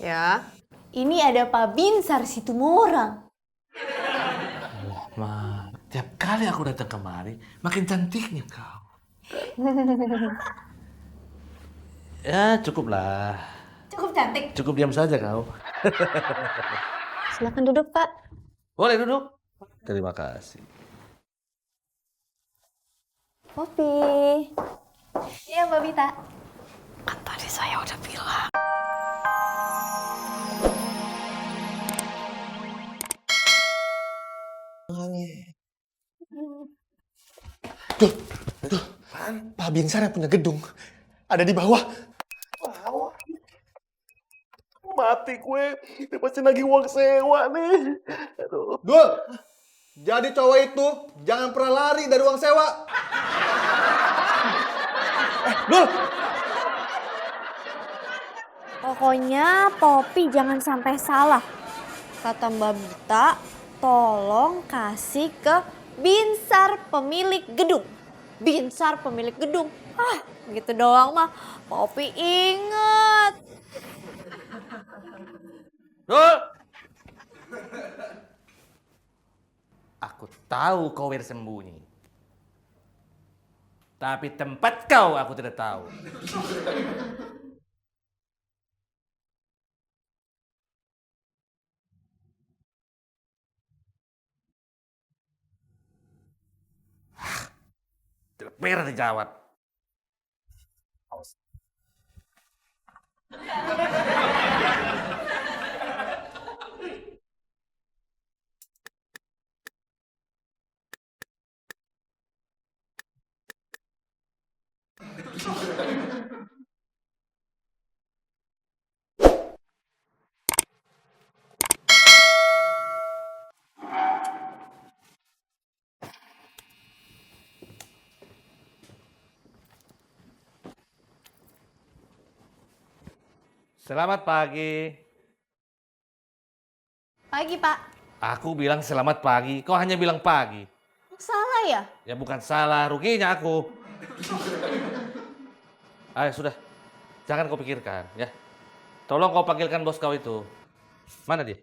Ya. Ini ada Pak Binsar Situmorang. Ma, tiap kali aku datang kemari, makin cantiknya kau. Ya, cukuplah. Cukup cantik. Cukup diam saja kau. Silakan duduk, Pak. Boleh duduk? Terima kasih. Kopi. Iya, Mbak Bita. Kan tadi saya udah bilang. Tuh, Pak Binsar yang punya gedung. Ada di bawah. Mati gue, dia pasti lagi uang sewa nih. Aduh. Dul, jadi cowok itu jangan pernah lari dari uang sewa. Dul! Pokoknya Popi jangan sampai salah. Kata Mbak Bita, tolong kasih ke Binsar pemilik gedung. Binsar pemilik gedung. Ah, gitu doang mah. Popi inget. Dul! Aku tahu kau bersembunyi. Tapi tempat kau aku tidak tahu. Tidak pernah dijawab. Awas. Selamat pagi. Pagi, Pak. Aku bilang selamat pagi, kau hanya bilang pagi. Salah ya? Ya bukan salah, ruginya aku. Ayo sudah, jangan kau pikirkan ya. Tolong kau panggilkan bos kau itu. Mana dia?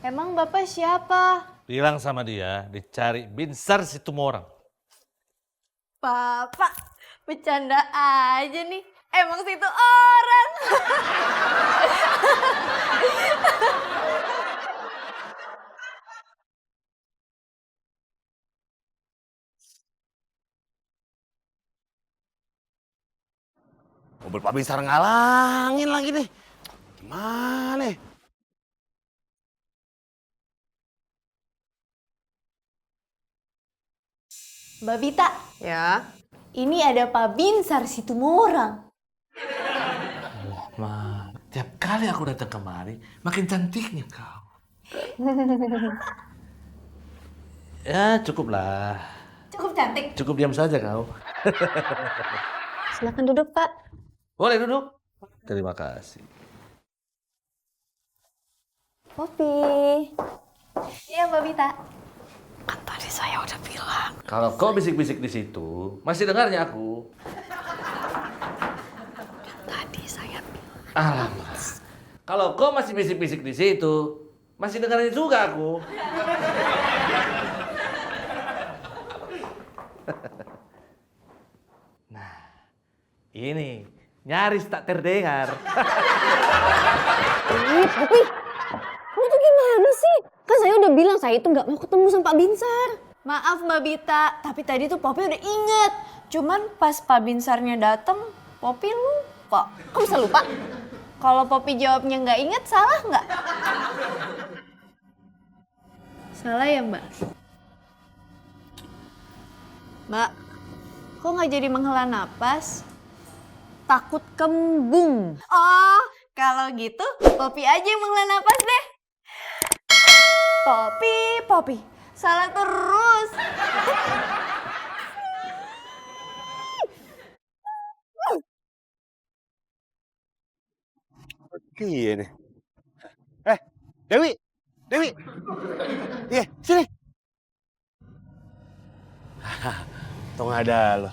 Emang Bapak siapa? Bilang sama dia, dicari Binsar Situmorang. Bapak, bercanda aja nih. Emang situ orang. Mobil Pak Binsar ngalangin lagi nih. Gimana? Mbak Bita. Ya. Ini ada Pak Binsar Situmorang. Ma, tiap kali aku datang kemari, makin cantiknya kau. Ya, cukuplah. Cukup cantik. Cukup diam saja kau. Silakan duduk, Pak. Boleh duduk? Terima kasih. Kopi. Iya, Mbak Bita. Kan tadi saya udah bilang. Kalau kau bisik-bisik di situ, masih dengarnya aku. Tadi saya bilang. Alamak. Kalau kau masih bisik-bisik di situ, masih dengarnya juga aku. Nah, ini nyaris tak terdengar. Popi, kamu tuh gimana sih? Kan saya udah bilang saya itu nggak mau ketemu sama Pak Binsar. Maaf Mbak Bita, tapi tadi tuh Popi udah inget. Cuman pas Pak Binsarnya dateng, Popi lupa. Kok bisa lupa? Kalau Popi jawabnya nggak inget, salah nggak? Salah ya Mbak? Mbak, kok nggak jadi menghela napas? Takut kembung. Oh, kalau gitu Popi aja yang menghela napas deh. Popi, salah terus. Iya nih. Dewi, Dewi. Iya, sini. Tong ada lo.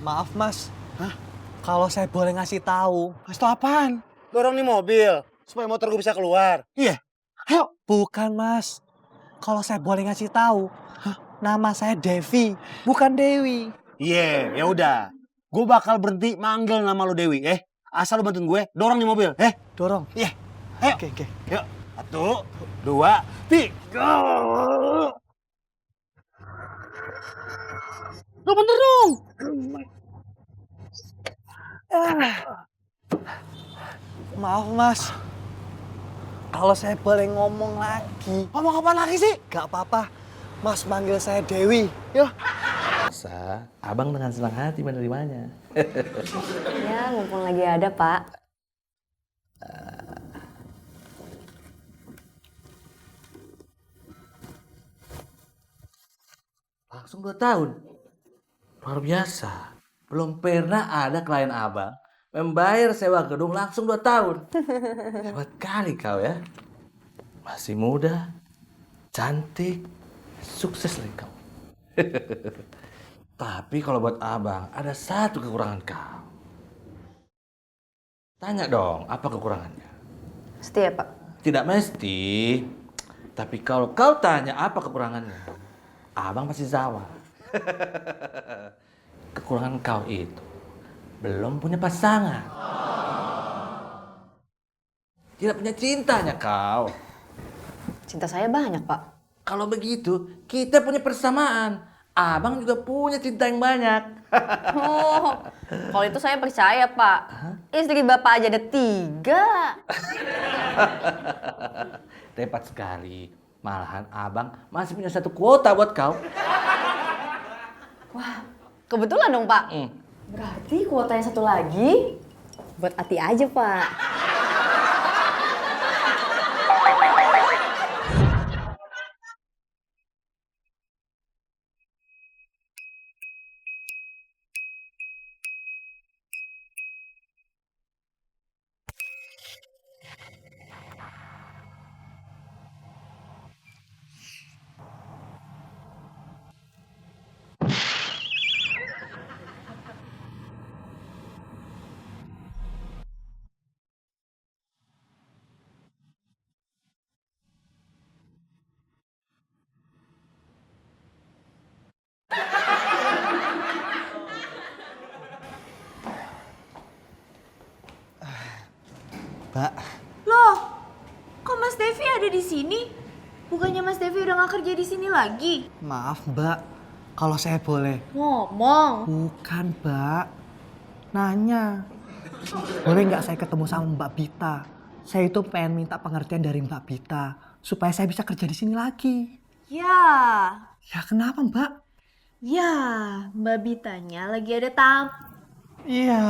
Maaf mas, Kalau saya boleh ngasih tahu, Kasih tau apaan? Dorong nih mobil, supaya motor gue bisa keluar. Iya, ayo. bukan Mas. Kalau saya boleh ngasih tahu, nama saya Devi, bukan Dewi. Iya, ya udah. Gue bakal berhenti manggil nama lu Dewi, Asal lu bantuin gue, dorong nih mobil, Dorong. Iya, ayo. Oke. Yuk, 1, 2, 3. Lu bener dong. Maaf Mas. Kalau saya boleh ngomong lagi, Ngomong apa lagi sih? gak apa-apa. Mas manggil saya Dewi, ya. Masa abang dengan senang hati menerimanya. Ya, mumpung lagi ada, Pak. Langsung 2 tahun. Luar biasa. Belum pernah ada klien abang membayar sewa gedung langsung 2 tahun. Hebat kali kau ya. Masih muda, cantik, sukses lagi kau. Tapi kalau buat abang ada satu kekurangan kau. Tanya dong, apa kekurangannya? Mesti ya, Pak? Tidak mesti. Tapi kalau kau tanya apa kekurangannya, abang pasti jawab. Kekurangan kau itu belum punya pasangan. Tidak punya cintanya kau. Cinta saya banyak, Pak. Kalau begitu, kita punya persamaan. Abang juga punya cinta yang banyak. Oh, kalau itu saya percaya, Pak. Istri Bapak aja ada 3. Tepat sekali. Malahan abang masih punya 1 kuota buat kau. Kebetulan dong, Pak. Hmm. Berarti kuota yang 1 lagi buat Ati aja, Pak. Mbak, Loh, kok Mas Devi ada di sini? Bukannya Mas Devi udah gak kerja di sini lagi? maaf Mbak. Kalau saya boleh. Ngomong. Bukan Mbak. Nanya. Boleh nggak saya ketemu sama Mbak Bita? Saya itu pengen minta pengertian dari Mbak Bita. Supaya saya bisa kerja di sini lagi. Ya, Ya kenapa Mbak? ya, Mbak Bitanya lagi ada tamu. Iya.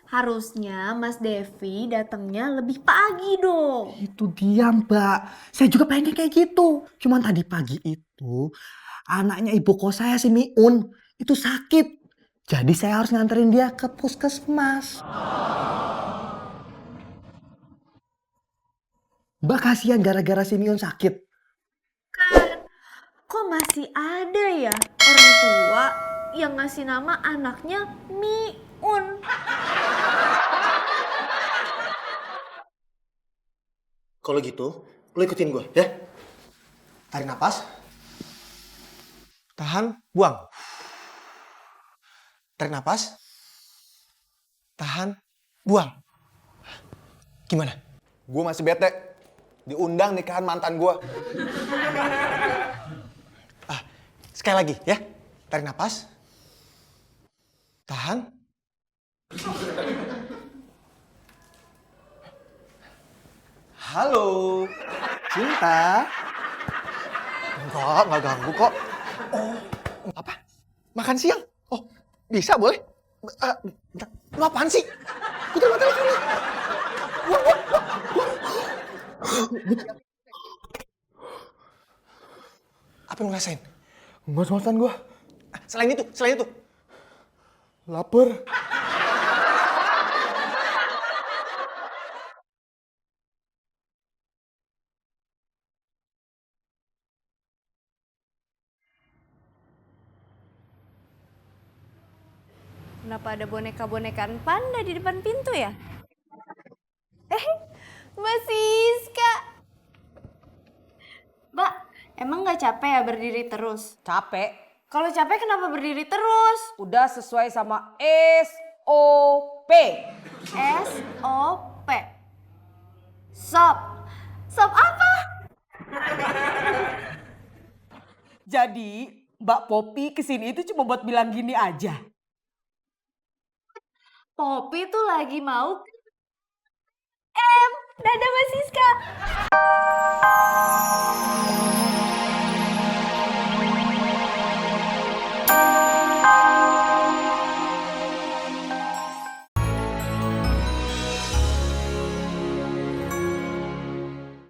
Harusnya Mas Devi datangnya lebih pagi dong. Itu dia Mbak. Saya juga pengen kayak gitu. Cuman tadi pagi itu anaknya ibu kos saya si Miun itu sakit. Jadi saya harus nganterin dia ke puskesmas. Mbak kasihan gara-gara si Miun sakit. Kan, kok masih ada ya orang tua yang ngasih nama anaknya Miun? Kalau gitu, lo ikutin gue, ya. Tarik napas. Tahan, buang. Tarik napas. Tahan, buang. Gimana? Gue masih bete. Diundang nikahan mantan gue. Sekali lagi, ya. Tarik napas. Tahan. Halo. Cinta. Enggak ganggu kok. Oh, apa? Makan siang? Oh, bisa boleh? Bentar. Lu apaan sih? Putar mata teleponnya. Apa yang lu rasain? Ngos-ngosan gue. Selain itu. Laper. Kenapa ada boneka-bonekaan panda di depan pintu ya? Mbak Siska. Mbak, emang gak capek ya berdiri terus? Capek, Kalau capek kenapa berdiri terus? udah sesuai sama SOP. SOP. Sop. Sop apa? Jadi Mbak Popi kesini itu cuma buat bilang gini aja. Popi tuh lagi mau dadah Mbak Siska.